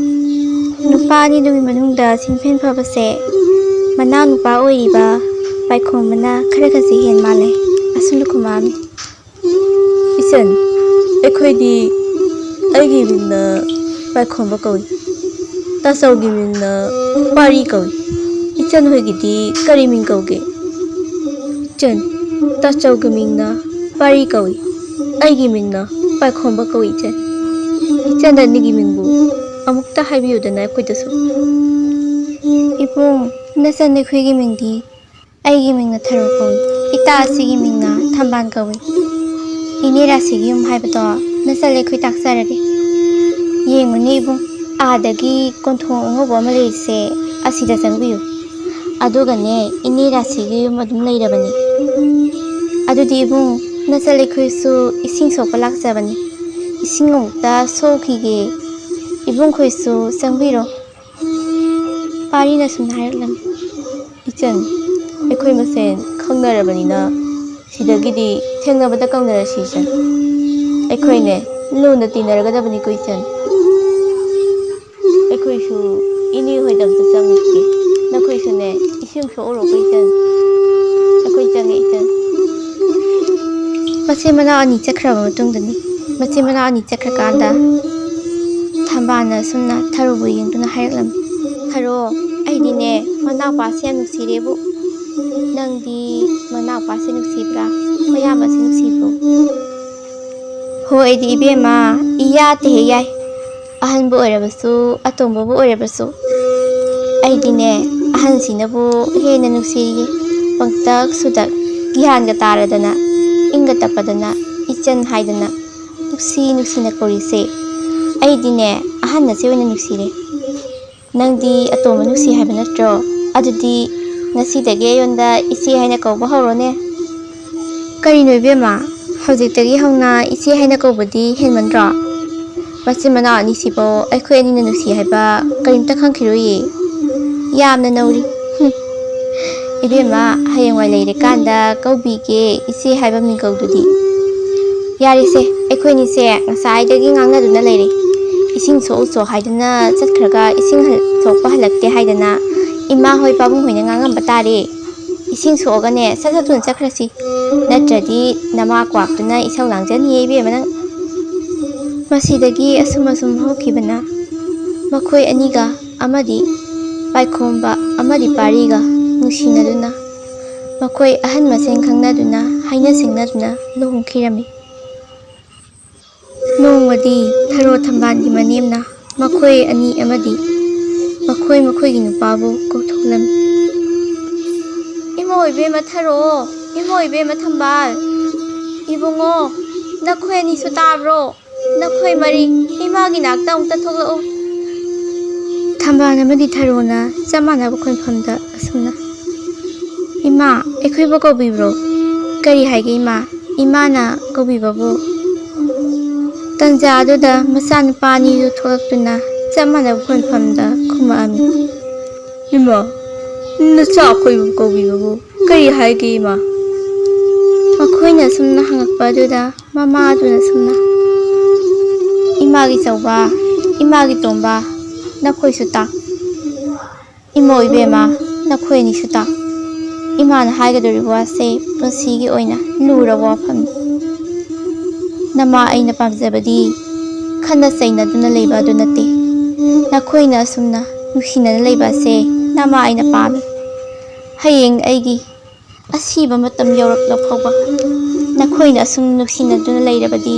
ꯅꯨꯄꯥ ꯑꯅꯤꯗꯨꯒꯤ ꯃꯅꯨꯡꯗ ꯁꯤꯟꯐꯦꯟ ꯐꯕꯁꯦ ꯃꯅꯥꯎ ꯅꯨꯄꯥ ꯑꯣꯏꯔꯤꯕ ꯄꯥꯏꯈꯣꯝꯕꯅ ꯈꯔ ꯈꯖꯤꯛ ꯍꯦꯟ ꯃꯥꯜꯂꯦ꯫ ꯑꯁꯨꯝꯅ ꯈꯨꯝꯃꯛꯑꯝꯃꯤ꯫ ꯏꯆꯟ, ꯑꯩꯈꯣꯏꯗꯤ ꯑꯩꯒꯤ ꯃꯤꯡꯅ ꯄꯥꯏꯈꯣꯝꯕ ꯀꯧꯏ, ꯇꯥꯆꯧꯒꯤ ꯃꯤꯡꯅ ꯄꯥꯔꯤ ꯀꯧꯏ꯫ ꯏꯆꯟ ꯍꯣꯏꯒꯤꯗꯤ ꯀꯔꯤ ꯃꯤꯡ ꯀꯧꯒꯦ? ꯏꯆꯟ, ꯇꯥꯆꯧꯒꯤ ꯃꯤꯡꯅ ꯄꯥꯔꯤ ꯀꯧꯏ, ꯑꯩꯒꯤ ꯃꯤꯡꯅ ꯄꯥꯏꯈꯣꯝꯕ ꯀꯧꯏ ꯏꯆꯟ꯫ ꯏꯆꯟ ꯑꯅꯤꯒꯤ ꯃꯤꯡꯕꯨ ꯑꯃꯨꯛꯇ ꯍꯥꯏꯕꯤꯌꯨꯗꯅ ꯑꯩꯈꯣꯏꯗꯁꯨ꯫ ꯏꯕꯨꯡ, ꯅꯆꯟ ꯑꯩꯈꯣꯏꯒꯤ ꯃꯤꯡꯗꯤ ꯑꯩꯒꯤ ꯃꯤꯡꯅ ꯊꯔꯣ ꯀꯧꯏ, ꯏꯇꯥ ꯑꯁꯤꯒꯤ ꯃꯤꯡꯅ ꯊꯝꯕꯥꯜ ꯀꯧꯏ꯫ ꯏꯅꯦ ꯔꯥꯁꯤꯒꯤ ꯌꯨꯝ ꯍꯥꯏꯕꯗꯣ ꯅꯆꯜ ꯑꯩꯈꯣꯏ ꯇꯥꯛꯆꯔꯒꯦ꯫ ꯌꯦꯡꯉꯨꯅꯦ ꯏꯕꯨꯡ, ꯑꯥꯗꯒꯤ ꯀꯣꯟꯊꯣꯡ ꯑꯉꯧꯕ ꯑꯃ ꯂꯩꯔꯤꯁꯦ, ꯑꯁꯤꯗ ꯆꯪꯕꯤꯌꯨ꯫ ꯑꯗꯨꯒꯅꯦ, ꯏꯅꯦ ꯔꯥꯁꯤꯒꯤ ꯌꯨꯝ ꯑꯗꯨꯝ ꯂꯩꯔꯕꯅꯤ꯫ ꯑꯗꯨꯗꯤ ꯏꯕꯨꯡ, ꯅꯆꯜ ꯑꯩꯈꯣꯏꯁꯨ ꯏꯁꯤꯡ ꯁꯣꯛꯄ ꯂꯥꯛꯆꯕꯅꯤ꯫ ꯏꯁꯤꯡ ꯑꯃꯨꯛꯇ ꯁꯣꯛꯈꯤꯒꯦ꯫ ꯏꯕꯨꯡꯈꯣꯏꯁꯨ ꯆꯪꯕꯤꯔꯣ꯫ ꯄꯥꯔꯤꯅ ꯁꯨꯝ ꯍꯥꯏꯔꯛꯂꯝꯃꯤ꯫ ꯏꯆꯟ, ꯑꯩꯈꯣꯏ ꯃꯁꯦꯟ ꯈꯪꯅꯔꯕꯅꯤꯅ ꯁꯤꯗꯒꯤꯗꯤ ꯊꯦꯡꯅꯕꯗ ꯀꯧꯅꯔꯁꯤ ꯏꯆꯟ꯫ ꯑꯩꯈꯣꯏꯅꯦ ꯂꯨꯅ ꯇꯤꯟꯅꯔꯒꯗꯕꯅꯤꯀꯣ ꯏꯆꯟ꯫ ꯑꯩꯈꯣꯏꯁꯨ ꯏꯅꯦ ꯍꯣꯏꯗ ꯑꯝꯇ ꯆꯪꯉꯨꯈꯤꯒꯦ꯫ ꯅꯈꯣꯏꯁꯨꯅꯦ ꯏꯁꯤꯡ ꯁꯣꯛꯎꯔꯣꯀꯣ ꯏꯆꯟ꯫ ꯑꯩꯈꯣꯏ ꯆꯪꯉꯦ ꯏꯆꯟ꯫ ꯃꯆꯤꯟ ꯃꯅꯥꯎ ꯑꯅꯤ ꯆꯠꯈ꯭ꯔꯕ ꯃꯇꯨꯡꯗꯅꯤ꯫ ꯃꯆꯤꯟ ꯃꯅꯥꯎ ꯑꯅꯤ ꯆꯠꯈ꯭ꯔꯀꯥꯟꯗ ꯊꯝꯕꯥꯜꯅ ꯑꯁꯨꯝꯅ ꯊꯔꯣꯕꯨ ꯌꯦꯡꯗꯨꯅ ꯍꯥꯏꯔꯛꯂꯝꯃꯤ꯫ ꯊꯔꯣ, ꯑꯩꯗꯤꯅꯦ ꯃꯅꯥꯎꯄꯥꯁꯦ ꯌꯥꯝ ꯅꯨꯡꯁꯤꯔꯦꯕꯨ꯫ ꯅꯪꯗꯤ ꯃꯅꯥꯎꯄꯥꯁꯦ ꯅꯨꯡꯁꯤꯕ꯭ꯔꯥ? ꯃꯌꯥꯝꯕꯁꯦ ꯅꯨꯡꯁꯤꯕ꯭ꯔꯣ? ꯍꯣ, ꯑꯩꯗꯤ ꯏꯕꯦꯝꯃ ꯏꯌꯥꯗ ꯍꯦꯛ ꯌꯥꯏ꯫ ꯑꯍꯟꯕꯨ ꯑꯣꯏꯔꯕꯁꯨ, ꯑꯇꯣꯝꯕꯕꯨ ꯑꯣꯏꯔꯕꯁꯨ꯫ ꯑꯩꯗꯤꯅꯦ ꯑꯍꯟꯁꯤꯅꯕꯨ ꯍꯦꯟꯅ ꯅꯨꯡꯁꯤꯌꯦ꯫ ꯄꯪꯇꯛ ꯁꯨꯇꯛ ꯒ꯭ꯌꯥꯟꯒ ꯇꯥꯔꯗꯅ, ꯏꯪꯒ ꯇꯞꯄꯗꯅ, ꯏꯆꯟ ꯍꯥꯏꯗꯅ ꯅꯨꯡꯁꯤ ꯅꯨꯡꯁꯤꯅ ꯀꯧꯔꯤꯁꯦ꯫ ꯑꯩꯗꯤꯅꯦ ꯑꯍꯟ ꯑꯁꯦ ꯑꯣꯏꯅ ꯅꯨꯡꯁꯤꯔꯦ꯫ ꯅꯪꯗꯤ ꯑꯇꯣꯝꯕ ꯅꯨꯡꯁꯤ ꯍꯥꯏꯕ ꯅꯠꯇ꯭ꯔꯣ? ꯑꯗꯨꯗꯤ ꯉꯁꯤꯗꯒꯤ ꯑꯩꯉꯣꯟꯗ ꯏꯆꯦ ꯍꯥꯏꯅ ꯀꯧꯕ ꯍꯧꯔꯣꯅꯦ꯫ ꯀꯔꯤꯅꯣ ꯏꯕꯦꯝꯃ? ꯍꯧꯖꯤꯛꯇꯒꯤ ꯍꯧꯅ ꯏꯆꯦ ꯍꯥꯏꯅ ꯀꯧꯕꯗꯤ ꯍꯦꯟꯃꯟꯗ꯭ꯔꯣ? ꯃꯆꯤꯟ ꯃꯅꯥꯎ ꯑꯅꯤꯁꯤꯕꯨ ꯑꯩꯈꯣꯏ ꯑꯅꯤꯅ ꯅꯨꯡꯁꯤ ꯍꯥꯏꯕ ꯀꯔꯤꯝꯇ ꯈꯪꯈꯤꯔꯣꯏꯌꯦ꯫ ꯌꯥꯝꯅ ꯅꯧꯔꯤ꯫ ꯍꯨꯝ꯫ ꯏꯕꯦꯝꯃ, ꯍꯌꯦꯡꯋꯥꯏ ꯂꯩꯔꯀꯥꯟꯗ ꯀꯧꯕꯤꯒꯦ, ꯏꯆꯦ ꯍꯥꯏꯕ ꯃꯤꯡꯒꯧꯗꯨꯗꯤ꯫ ꯌꯥꯔꯦꯁꯦ, ꯑꯩꯈꯣꯏꯅꯤꯁꯦ ꯉꯁꯥꯏꯗꯒꯤ ꯉꯥꯡꯅꯗꯨꯅ ꯂꯩꯔꯦ꯫ ꯏꯁꯤꯡ ꯁꯣꯛꯎꯆꯣ ꯍꯥꯏꯗꯨꯅ ꯆꯠꯈ꯭ꯔꯒ ꯏꯁꯤꯡ ꯍꯜ-, ꯁꯣꯛꯄ ꯍꯜꯂꯛꯇꯦ ꯍꯥꯏꯗꯅ ꯏꯃꯥ ꯍꯣꯏ ꯄꯥꯕꯨꯡ ꯍꯣꯏꯅ ꯉꯥꯡꯉꯝꯕ ꯇꯥꯔꯦ꯫ ꯏꯁꯤꯡ ꯁꯣꯛꯑꯒꯅꯦ, ꯁꯠ ꯁꯠ ꯊꯨꯅ ꯆꯠꯈ꯭ꯔꯁꯤ, ꯅꯠꯇ꯭ꯔꯗꯤ ꯅꯃꯥ ꯀ꯭ꯋꯥꯛꯇꯨꯅ ꯏꯁꯧ ꯂꯥꯡꯖꯅꯤꯌꯦ ꯏꯕꯦꯝꯃ ꯅꯪ꯫ ꯃꯁꯤꯗꯒꯤ ꯑꯁꯨꯝ ꯑꯁꯨꯝ ꯍꯧꯈꯤꯕꯅ ꯃꯈꯣꯏ ꯑꯅꯤꯒ ꯑꯃꯗꯤ ꯄꯥꯏꯈꯣꯝꯕ ꯑꯃꯗꯤ ꯄꯥꯔꯤꯒ ꯅꯨꯡꯁꯤꯅꯗꯨꯅ ꯃꯈꯣꯏ ꯑꯍꯟ ꯃꯁꯦꯟ ꯈꯪꯅꯗꯨꯅ ꯍꯥꯏꯅ ꯁꯤꯡꯅꯗꯨꯅ ꯂꯨꯍꯣꯡꯈꯤꯔꯝꯃꯤ꯫ ꯅꯣꯡꯃꯗꯤ ꯊꯔꯣ ꯊꯝꯕꯥꯜꯒꯤ ꯃꯅꯦꯝꯅ ꯃꯈꯣꯏ ꯑꯅꯤ ꯑꯃꯗꯤ ꯃꯈꯣꯏ ꯃꯈꯣꯏꯒꯤ ꯅꯨꯄꯥꯕꯨ ꯀꯧꯊꯣꯛꯂꯝꯃꯤ꯫ "ꯏꯃꯣ ꯏꯕꯦꯝꯃ ꯊꯔꯣ, ꯏꯃꯣ ꯏꯕꯦꯝꯃ ꯊꯝꯕꯥꯜ, ꯏꯕꯨꯡꯉꯣ, ꯅꯈꯣꯏ ꯑꯅꯤꯁꯨ ꯇꯥꯕ꯭ꯔꯣ? ꯅꯈꯣꯏ ꯃꯔꯤ ꯏꯃꯥꯒꯤ ꯅꯥꯛꯇ ꯑꯃꯨꯛꯇ ꯊꯣꯛꯂꯛꯎ꯫" ꯊꯝꯕꯥꯜ ꯑꯃꯗꯤ ꯊꯔꯣꯅ ꯆꯞ ꯃꯥꯟꯅꯕ ꯈꯣꯟꯐꯝꯗ ꯑꯁꯨꯝꯅ, "ꯏꯃꯥ, ꯑꯩꯈꯣꯏꯕꯨ ꯀꯧꯕꯤꯕ꯭ꯔꯣ?" "ꯀꯔꯤ ꯍꯥꯏꯒꯦ ꯏꯃꯥ?" ꯏꯃꯥꯅ ꯀꯧꯕꯤꯕꯕꯨ꯫ ꯇꯟꯖꯥ ꯑꯗꯨꯗ ꯃꯆꯥꯅꯨꯄꯥ ꯑꯅꯤꯗꯨ ꯊꯣꯛꯂꯛꯇꯨꯅ ꯆꯞ ꯃꯥꯟꯅꯕ ꯈꯣꯟꯐꯝꯗ ꯈꯨꯝꯃꯛꯑꯝꯃꯤ꯫ "ꯏꯃꯥ, ꯅꯆꯥ ꯑꯩꯈꯣꯏꯕꯨ ꯀꯧꯕꯤꯕꯕꯨ ꯀꯔꯤ ꯍꯥꯏꯒꯦ ꯏꯃꯥ?" ꯃꯈꯣꯏꯅ ꯑꯁꯨꯝꯅ ꯍꯪꯉꯛꯄ ꯑꯗꯨꯗ ꯃꯃꯥ ꯑꯗꯨꯅ ꯑꯁꯨꯝꯅ, "ꯏꯃꯥꯒꯤ ꯆꯥꯎꯕ, ꯏꯃꯥꯒꯤ ꯇꯣꯝꯕ, ꯅꯈꯣꯏꯁꯨ ꯇꯥ꯫ ꯏꯃꯣ ꯏꯕꯦꯝꯃ, ꯅꯈꯣꯏ ꯑꯅꯤꯁꯨ ꯇꯥ꯫ ꯏꯃꯥꯅ ꯍꯥꯏꯒꯗꯧꯔꯤꯕ ꯋꯥꯁꯦ ꯄꯨꯟꯁꯤꯒꯤ ꯑꯣꯏꯅ ꯂꯨꯔꯕ ꯋꯥꯐꯝꯅꯤ꯫ ꯅꯃꯥ ꯑꯩꯅ ꯄꯥꯝꯖꯕꯗꯤ ꯈꯠꯅ ꯆꯩꯅꯗꯨꯅ ꯂꯩꯕ ꯑꯗꯨ ꯅꯠꯇꯦ꯫ ꯅꯈꯣꯏꯅ ꯑꯁꯨꯝꯅ ꯅꯨꯡꯁꯤꯅꯅ ꯂꯩꯕ ꯑꯁꯦ ꯅꯃꯥ ꯑꯩꯅ ꯄꯥꯝꯃꯤ꯫ ꯍꯌꯦꯡ ꯑꯩꯒꯤ ꯑꯁꯤꯕ ꯃꯇꯝ ꯌꯧꯔꯛꯂ ꯐꯥꯎꯕ ꯅꯈꯣꯏꯅ ꯑꯁꯨꯝ ꯅꯨꯡꯁꯤꯅꯗꯨꯅ ꯂꯩꯔꯕꯗꯤ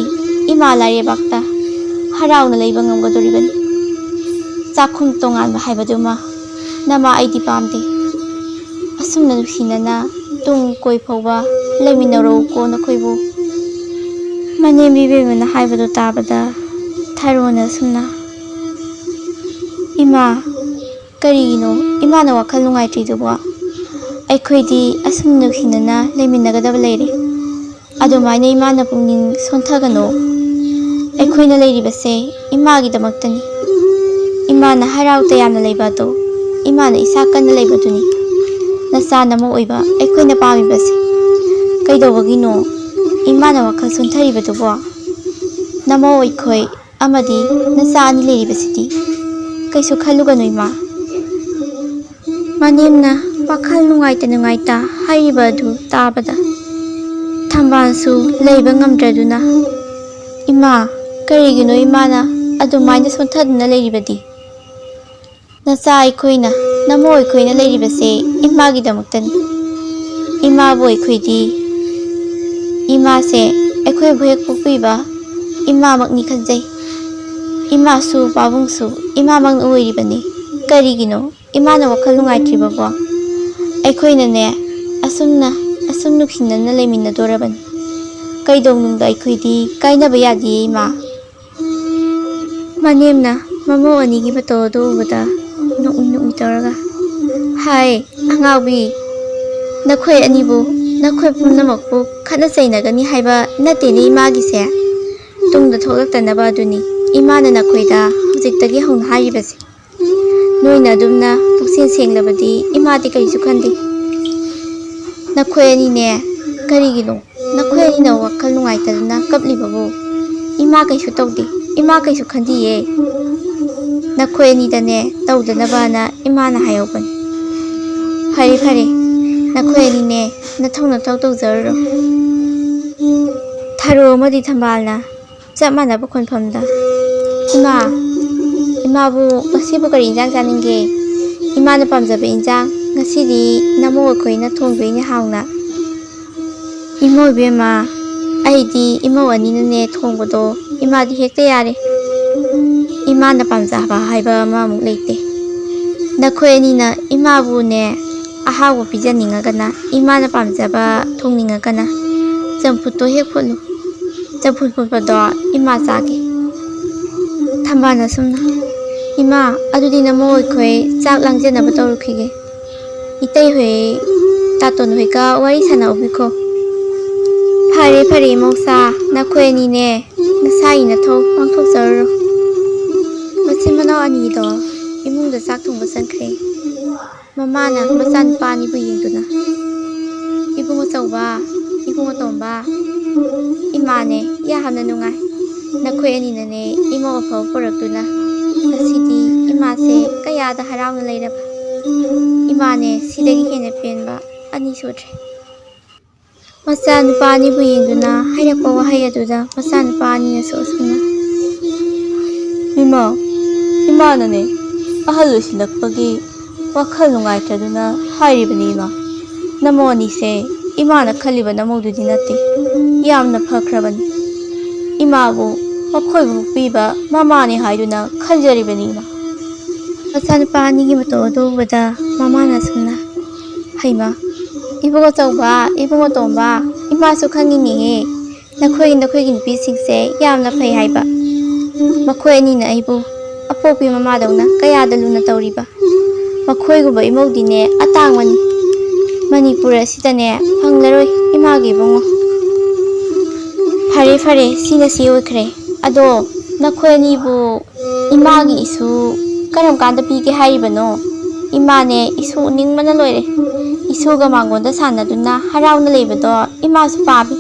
ꯏꯃꯥ ꯂꯥꯏꯔꯩꯕꯥꯛꯇ ꯍꯔꯥꯎꯅ ꯂꯩꯕ ꯉꯝꯒꯗꯧꯔꯤꯕꯅꯤ꯫ ꯆꯥꯛꯈꯨꯝ ꯇꯣꯉꯥꯟꯕ ꯍꯥꯏꯕꯗꯨꯃ ꯅꯃꯥ ꯑꯩꯗꯤ ꯄꯥꯝꯗꯦ꯫ ꯑꯁꯨꯝꯅ ꯅꯨꯡꯁꯤꯅꯅ ꯇꯨꯡ ꯀꯣꯏ ꯐꯥꯎꯕ ꯂꯩꯃꯤꯟꯅꯔꯛꯎꯀꯣ ꯅꯈꯣꯏꯕꯨ꯫" ꯃꯅꯦꯝꯕꯤ ꯕꯦꯝꯃꯅ ꯍꯥꯏꯕꯗꯨ ꯇꯥꯕꯗ ꯊꯔꯣꯅ ꯑꯁꯨꯝꯅ, "ꯏꯃꯥ, ꯀꯔꯤꯒꯤꯅꯣ ꯏꯃꯥꯅ ꯋꯥꯈꯜ ꯅꯨꯡꯉꯥꯏꯇ꯭ꯔꯤꯗꯨꯕꯣ? ꯑꯩꯈꯣꯏꯗꯤ ꯑꯁꯨꯝ ꯅꯨꯡꯁꯤꯅꯅ ꯂꯩꯃꯤꯟꯅꯒꯗꯕ ꯂꯩꯔꯦ꯫ ꯑꯗꯨꯃꯥꯏꯅ ꯏꯃꯥꯅ ꯄꯨꯛꯅꯤꯡ ꯁꯣꯟꯊꯒꯅꯨ꯫ ꯑꯩꯈꯣꯏꯅ ꯂꯩꯔꯤꯕꯁꯦ ꯏꯃꯥꯒꯤꯗꯃꯛꯇꯅꯤ꯫ ꯏꯃꯥꯅ ꯍꯔꯥꯎ ꯇꯌꯥꯝꯅ ꯂꯩꯕ ꯑꯗꯣ ꯏꯃꯥꯅ ꯏꯁꯥ ꯀꯟꯅ ꯂꯩꯕꯗꯨꯅꯤ꯫ ꯅꯆꯥ ꯅꯃꯧ ꯑꯣꯏꯕ ꯑꯩꯈꯣꯏꯅ ꯄꯥꯝꯃꯤꯕꯁꯦ꯫ ꯀꯩꯗꯧꯕꯒꯤꯅꯣ ꯏꯃꯥꯅ ꯋꯥꯈꯜ ꯁꯣꯟꯊꯔꯤꯕꯗꯨꯕꯣ? ꯅꯃꯧ ꯑꯩꯈꯣꯏ ꯑꯃꯗꯤ ꯅꯆꯥ ꯑꯅꯤ ꯂꯩꯔꯤꯕꯁꯤꯗꯤ꯫ ꯀꯩꯁꯨ ꯈꯜꯂꯨꯒꯅꯨ ꯏꯃꯥ꯫ ꯃꯅꯦꯝꯅ ꯋꯥꯈꯜ ꯅꯨꯡꯉꯥꯏꯇ ꯅꯨꯡꯉꯥꯏꯇ ꯍꯥꯏꯔꯤꯕ ꯑꯗꯨ ꯇꯥꯕꯗ ꯊꯝꯕꯥꯜꯁꯨ ꯂꯩꯕ ꯉꯝꯗ꯭ꯔꯗꯨꯅ, "ꯏꯃꯥ, ꯀꯔꯤꯒꯤꯅꯣ ꯏꯃꯥꯅ ꯑꯗꯨꯃꯥꯏꯅ ꯁꯣꯟꯊꯗꯨꯅ ꯂꯩꯔꯤꯕꯗꯤ? ꯅꯆꯥ ꯑꯩꯈꯣꯏꯅ, ꯅꯃꯧ ꯑꯩꯈꯣꯏꯅ ꯂꯩꯔꯤꯕꯁꯦ ꯏꯃꯥꯒꯤꯗꯃꯛꯇꯅꯤ꯫ ꯏꯃꯥꯕꯨ ꯑꯩꯈꯣꯏꯗꯤ, ꯏꯃꯥꯁꯦ ꯑꯩꯈꯣꯏꯕꯨ ꯍꯦꯛ ꯄꯣꯛꯄꯤꯕ ꯏꯃꯥꯃꯛꯅꯤ ꯈꯟꯖꯩ꯫ ꯏꯃꯥꯁꯨ ꯄꯥꯕꯨꯡꯁꯨ ꯏꯃꯥꯃꯛꯅ ꯑꯣꯏꯔꯤꯕꯅꯤ꯫ ꯀꯔꯤꯒꯤꯅꯣ ꯏꯃꯥꯅ ꯋꯥꯈꯜ ꯅꯨꯡꯉꯥꯏꯇ꯭ꯔꯤꯕꯕꯣ? ꯑꯩꯈꯣꯏꯅꯅꯦ, ꯑꯁꯨꯝꯅ, ꯑꯁꯨꯝ ꯅꯨꯡꯁꯤꯅꯅ ꯂꯩꯃꯤꯟꯅꯗꯣꯔꯕꯅꯤ꯫ ꯀꯩꯗꯧꯅꯨꯡꯗ ꯑꯩꯈꯣꯏꯗꯤ ꯀꯥꯏꯅꯕ ꯌꯥꯗꯤꯌꯦ ꯏꯃꯥ꯫" ꯃꯅꯦꯝꯅ ꯃꯃꯧ ꯑꯅꯤꯒꯤ ꯃꯇꯧ ꯑꯗꯨ ꯎꯕꯗ ꯅꯣꯛꯃꯤ ꯅꯣꯛꯃꯤ ꯇꯧꯔꯒ, "ꯍꯥꯏ, ꯑꯉꯥꯎꯕꯤ, ꯅꯈꯣꯏ ꯑꯅꯤꯕꯨ, ꯅꯈꯣꯏ ꯄꯨꯝꯅꯃꯛꯄꯨ ꯈꯠꯅ ꯆꯩꯅꯒꯅꯤ ꯍꯥꯏꯕ ꯅꯠꯇꯦꯅꯦ ꯏꯃꯥꯒꯤꯁꯦ꯫ ꯇꯨꯡꯗ ꯊꯣꯛꯂꯛꯇꯅꯕ ꯑꯗꯨꯅꯤ ꯏꯃꯥꯅ ꯅꯈꯣꯏꯗ ꯍꯧꯖꯤꯛꯇꯒꯤ ꯍꯧꯅ ꯍꯥꯏꯔꯤꯕꯁꯦ꯫ ꯅꯣꯏꯅ ꯑꯗꯨꯝꯅ ꯄꯨꯛꯆꯦꯜ ꯁꯦꯡꯂꯕꯗꯤ ꯏꯃꯥꯗꯤ ꯀꯔꯤꯁꯨ ꯈꯟꯗꯦ꯫ ꯅꯈꯣꯏ ꯑꯅꯤꯅꯦ, ꯀꯔꯤꯒꯤꯅꯣ ꯅꯈꯣꯏ ꯑꯅꯤꯅ ꯋꯥꯈꯜ ꯅꯨꯡꯉꯥꯏꯇꯗꯅ ꯀꯞꯂꯤꯕꯕꯨ? ꯏꯃꯥ ꯀꯩꯁꯨ ꯇꯧꯗꯦ, ꯏꯃꯥ ꯀꯩꯁꯨ ꯈꯟꯗꯤꯌꯦ꯫ ꯅꯈꯣꯏ ꯑꯅꯤꯗꯅꯦ ꯇꯧꯗꯅꯕꯅ ꯏꯃꯥꯅ ꯍꯥꯏꯍꯧꯕꯅꯤ꯫ ꯐꯔꯦ, ꯐꯔꯦ, ꯅꯈꯣꯏ ꯑꯅꯤꯅꯦ ꯅꯊꯧ ꯅꯊꯧ ꯇꯧꯖꯔꯨꯔꯣ꯫" ꯊꯔꯣ ꯑꯃꯗꯤ ꯊꯝꯕꯥꯜꯅ ꯆꯞ ꯃꯥꯟꯅꯕ ꯈꯣꯟꯐꯝꯗ, "ꯏꯃꯥ, ꯏꯃꯥꯕꯨ ꯉꯁꯤꯕꯨ ꯀꯔꯤ ꯏꯟꯖꯥꯡ ꯆꯥꯅꯤꯡꯒꯦ? ꯏꯃꯥꯅ ꯄꯥꯝꯖꯕ ꯏꯟꯖꯥꯡ ꯉꯁꯤꯗꯤ ꯅꯃꯧ ꯑꯩꯈꯣꯏꯅ ꯊꯣꯡꯗꯣꯏꯅꯦ ꯍꯥꯎꯅ꯫" "ꯏꯃꯧ ꯏꯕꯦꯝꯃ, ꯑꯩꯗꯤ ꯏꯃꯧ ꯑꯅꯤꯅꯅꯦ ꯊꯣꯡꯕꯗꯣ ꯏꯃꯥꯗꯤ ꯍꯦꯛꯇ ꯌꯥꯔꯦ꯫ ꯏꯃꯥꯅ ꯄꯥꯝꯖꯕ ꯍꯥꯏꯕ ꯑꯃꯃꯨꯛ ꯂꯩꯇꯦ꯫ ꯅꯈꯣꯏ ꯑꯅꯤꯅ ꯏꯃꯥꯕꯨꯅꯦ ꯑꯍꯥꯎꯕ ꯄꯤꯖꯅꯤꯡꯉꯒꯅ, ꯏꯃꯥꯅ ꯄꯥꯝꯖꯕ ꯊꯣꯡꯅꯤꯡꯉꯒꯅ ꯆꯝꯐꯨꯠꯇꯣ ꯍꯦꯛ ꯐꯨꯠꯂꯨ꯫ ꯆꯝꯐꯨꯠ ꯐꯨꯠꯄꯗꯣ ꯏꯃꯥ ꯆꯥꯒꯦ꯫" ꯊꯝꯕꯥꯜꯅ ꯁꯨꯝꯅ, "ꯏꯃꯥ, ꯑꯗꯨꯗꯤ ꯅꯃꯧ ꯑꯩꯈꯣꯏ ꯆꯥꯛ ꯂꯥꯡꯖꯅꯕ ꯇꯧꯔꯨꯈꯤꯒꯦ꯫ ꯏꯇꯩ ꯍꯣꯏ, ꯇꯥꯇꯣꯟ ꯍꯣꯏꯒ ꯋꯥꯔꯤ ꯁꯥꯟꯅꯍꯧꯕꯤꯈꯣ꯫" "ꯐꯔꯦ, ꯐꯔꯦ, ꯏꯃꯧꯁꯥ, ꯅꯈꯣꯏ ꯑꯅꯤꯅꯦ ꯅꯁꯥꯒꯤ ꯅꯊꯧ ꯄꯥꯡꯊꯣꯛꯆꯔꯨꯔꯣ꯫" ꯃꯆꯤꯟ ꯃꯅꯥꯎ ꯑꯅꯤꯗꯣ ꯏꯃꯨꯡꯗ ꯆꯥꯛ ꯊꯣꯡꯕ ꯆꯪꯈ꯭ꯔꯦ꯫ ꯃꯃꯥꯅ ꯃꯆꯥꯅꯨꯄꯥ ꯑꯅꯤꯕꯨ ꯌꯦꯡꯗꯨꯅ, "ꯏꯕꯨꯡ ꯑꯆꯧꯕ, ꯏꯕꯨꯡ ꯑꯇꯣꯝꯕ, ꯏꯃꯥꯅꯦ ꯌꯥꯝꯅ ꯅꯨꯡꯉꯥꯏ꯫ ꯅꯈꯣꯏ ꯑꯅꯤꯅꯅꯦ ꯏꯃꯧ ꯑꯐꯕ ꯄꯨꯔꯛꯇꯨꯅ ꯉꯁꯤꯗꯤ ꯏꯃꯥꯁꯦ ꯀꯌꯥꯗ ꯍꯔꯥꯎꯅ ꯂꯩꯔꯕ꯫ ꯏꯃꯥꯅꯦ ꯁꯤꯗꯒꯤ ꯍꯦꯟꯅ ꯄꯦꯟꯕ ꯑꯅꯤ ꯁꯨꯗ꯭ꯔꯦ"꯫ ꯃꯆꯥꯅꯨꯄꯥ ꯑꯅꯤꯕꯨ ꯌꯦꯡꯗꯨꯅ ꯍꯥꯏꯔꯛꯄ ꯋꯥꯍꯩ ꯑꯗꯨꯗ ꯃꯆꯥꯅꯨꯄꯥ ꯑꯅꯤꯅꯁꯨ ꯑꯁꯨꯝꯅ, "ꯏꯃꯥ, ꯏꯃꯥꯅꯅꯦ ꯑꯍꯜ ꯑꯣꯏꯁꯤꯜꯂꯛꯄꯒꯤ ꯋꯥꯈꯜ ꯅꯨꯡꯉꯥꯏꯇ꯭ꯔꯗꯨꯅ ꯍꯥꯏꯔꯤꯕꯅꯤ ꯏꯃꯥ꯫ ꯅꯃꯧ ꯑꯅꯤꯁꯦ ꯏꯃꯥꯅ ꯈꯜꯂꯤꯕ ꯅꯃꯧꯗꯨꯗꯤ ꯅꯠꯇꯦ꯫ ꯌꯥꯝꯅ ꯐꯈ꯭ꯔꯕꯅꯤ꯫ ꯏꯃꯥꯕꯨ ꯃꯈꯣꯏꯕꯨ ꯄꯣꯛꯄꯤꯕ ꯃꯃꯥꯅꯤ ꯍꯥꯏꯗꯨꯅ ꯈꯟꯖꯔꯤꯕꯅꯤ ꯏꯃꯥ"꯫ ꯃꯆꯥꯅꯨꯄꯥ ꯑꯅꯤꯒꯤ ꯃꯇꯧ ꯑꯗꯨ ꯎꯕꯗ ꯃꯃꯥꯅ ꯑꯁꯨꯝꯅ, "ꯍꯩꯃꯥ, ꯏꯕꯨꯡ ꯑꯆꯧꯕ, ꯏꯕꯨꯡ ꯑꯇꯣꯝꯕ, ꯏꯃꯥꯁꯨ ꯈꯪꯉꯤꯅꯦꯍꯦ꯫ ꯅꯈꯣꯏ, ꯅꯈꯣꯏꯒꯤ ꯅꯨꯄꯤꯁꯤꯡꯁꯦ ꯌꯥꯝꯅ ꯐꯩ ꯍꯥꯏꯕ꯫ ꯃꯈꯣꯏ ꯑꯅꯤꯅ ꯑꯩꯕꯨ ꯑꯄꯣꯛꯄꯤ ꯃꯃꯥꯗꯧꯅ ꯀꯌꯥꯗ ꯂꯨꯅ ꯇꯧꯔꯤꯕ꯫ ꯃꯈꯣꯏꯒꯨꯝꯕ ꯏꯃꯧꯗꯤꯅꯦ ꯑꯇꯥꯡꯕꯅꯤ꯫ ꯃꯅꯤꯄꯨꯔ ꯑꯁꯤꯗꯅꯦ ꯐꯪꯂꯔꯣꯏ ꯏꯃꯥꯒꯤ ꯏꯕꯨꯡꯉꯣ꯫ ꯐꯔꯦ, ꯐꯔꯦ, ꯁꯤꯅ ꯁꯤ ꯑꯣꯏꯈ꯭ꯔꯦ꯫ ꯑꯗꯣ ꯅꯈꯣꯏ ꯑꯅꯤꯕꯨ ꯏꯃꯥꯒꯤ ꯏꯁꯨ ꯀꯔꯝ ꯀꯥꯟꯗ ꯄꯤꯒꯦ ꯍꯥꯏꯔꯤꯕꯅꯣ? ꯏꯃꯥꯅꯦ ꯏꯁꯨ ꯎꯅꯤꯡꯕꯅ ꯂꯣꯏꯔꯦ꯫ ꯏꯁꯨꯒ ꯃꯥꯡꯒꯣꯟꯗ ꯁꯥꯟꯅꯗꯨꯅ ꯍꯔꯥꯎꯅ ꯂꯩꯕꯗꯣ ꯏꯃꯥꯁꯨ ꯄꯥꯝꯃꯤ꯫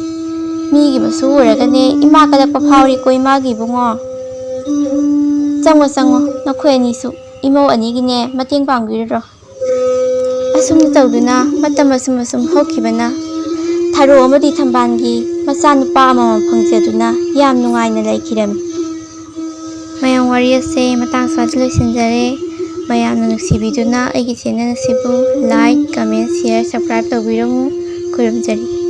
ꯃꯤꯒꯤ ꯃꯁꯨ ꯎꯔꯒꯅꯦ ꯏꯃꯥ ꯀꯜꯂꯛꯄ ꯐꯥꯎꯔꯤꯀꯣ ꯏꯃꯥꯒꯤ ꯏꯕꯨꯡꯉꯣ꯫ ꯆꯪꯉꯣ, ꯆꯪꯉꯣ, ꯅꯈꯣꯏ ꯑꯅꯤꯁꯨ ꯏꯃꯧ ꯑꯅꯤꯒꯤꯅꯦ ꯃꯇꯦꯡ ꯄꯥꯡꯕꯤꯔꯨꯔꯣ"꯫ ꯑꯁꯨꯝꯅ ꯇꯧꯗꯨꯅ ꯃꯇꯝ ꯑꯁꯨꯝ ꯑꯁꯨꯝ ꯍꯧꯈꯤꯕꯅ ꯊꯔꯣ ꯑꯃꯗꯤ ꯊꯝꯕꯥꯜꯒꯤ ꯃꯆꯥꯅꯨꯄꯥ ꯑꯃꯃꯝ ꯐꯪꯖꯗꯨꯅ ꯌꯥꯝ ꯅꯨꯡꯉꯥꯏꯅ ꯂꯩꯈꯤꯔꯝꯃꯤ꯫ ꯃꯌꯥꯝ, ꯋꯥꯔꯤ ꯑꯁꯦ ꯃꯇꯥꯡ ꯁ꯭ꯋꯥꯏꯗ ꯂꯣꯏꯁꯤꯟꯖꯔꯦ꯫ ꯃꯌꯥꯝꯅ ꯅꯨꯡꯁꯤꯕꯤꯗꯨꯅ ꯑꯩꯒꯤ channel ꯑꯁꯤꯕꯨ like, comment, share, subscribe ꯇꯧꯕꯤꯔꯝꯃꯨ꯫ ꯈꯨꯔꯨꯝꯖꯔꯤ꯫